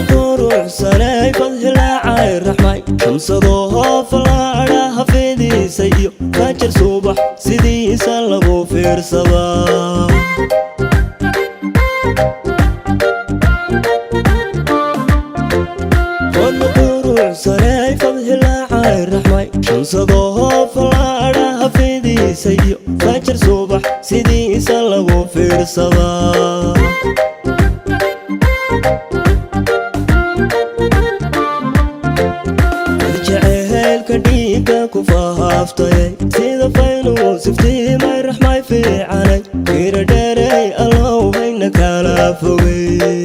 Quruxsanay fadhilaacay raxmay, shamsadoo falaadha hafidiisa iyo fajar subax sidiisa lagu fiirsadaa. Quruxsanay fadhilaacay raxmay, shamsadoo falaadha hafidiisa iyo fajar subax sidiisa lagu fiirsadaa. Jaceylka dhiigga ku fahaaftayay sida faynuu siftiimay, raxmay fiicanay, fiira dheeray, allow hayna kala fogay.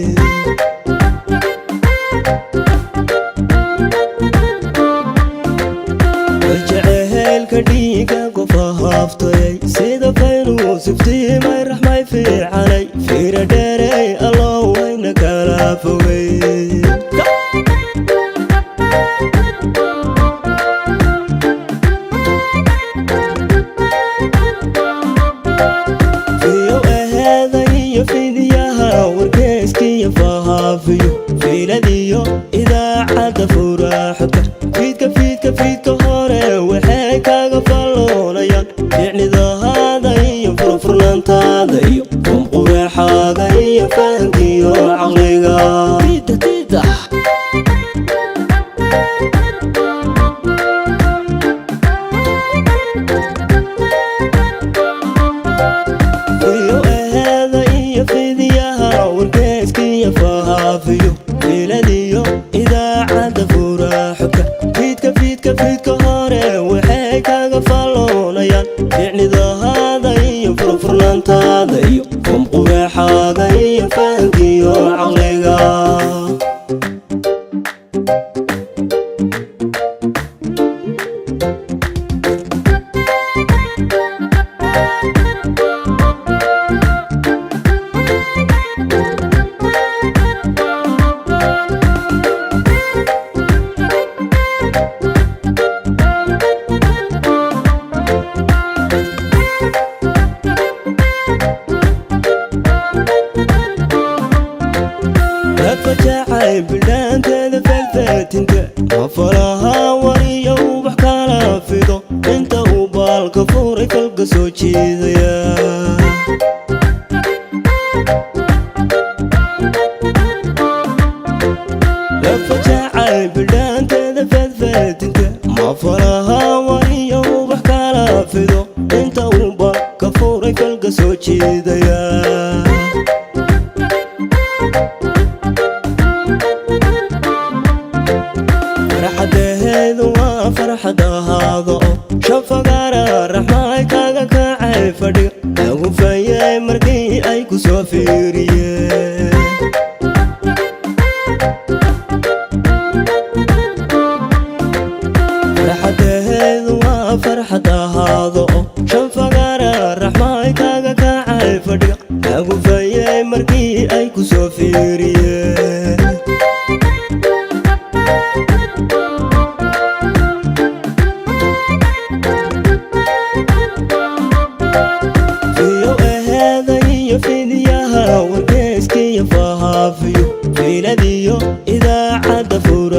Jaceylka dhiigga ku fahaaftayay sida faynuu siftiimay, raxmay fiicanay, fiira dheeray, allow hayna kala fogay. Fiyo aheeda iyo fidiyaha wargeyskiyo fahaafiyo, fiiladiyo idaacadda furaaxodka, fiidka fiidka fiidka hore waxay kaga falloonayaan ficnidahaada iyo furfurnaantaada iyo qumqureexaaga iyo fahankiyo caqliga. Fiyo aheeda iyo fidiyaha wargeyskiyo fahaafiyo, fiiladiyo idaacadda furaaxodka, fiidka fiidka fiidka hore waxay kaga falloonayaan ficnidahaada iyo furfurnaantaada iyo qumqureexaaga iyo fahankiyo caqliga. Lafajacay bidhaanteeda felfeetinta mafalaha wariyo ubax kala fido inta uu baalka furay falka soo jiidaya. Lafajacay bidhaanteeda felfeetinta mafalaha wariyo ubax kala fido inta uu baalka furay falka soo jiidaya. Farxadaheedu waa farxad ahaado oo shafagaara, raxmay kaga kacay fadhiga lagu fayay markii ay ku soo fiiriyeen. Farxadaheedu waa farxad ahaado oo shafagaara, raxmay kaga kacay fadhiga lagu fayay markii ay ku soo fiiriyeen. Fiyo aheeda iyo fidiyaha wargeyskiyo fahaafiyo, fiiladiyo idaacadda fura.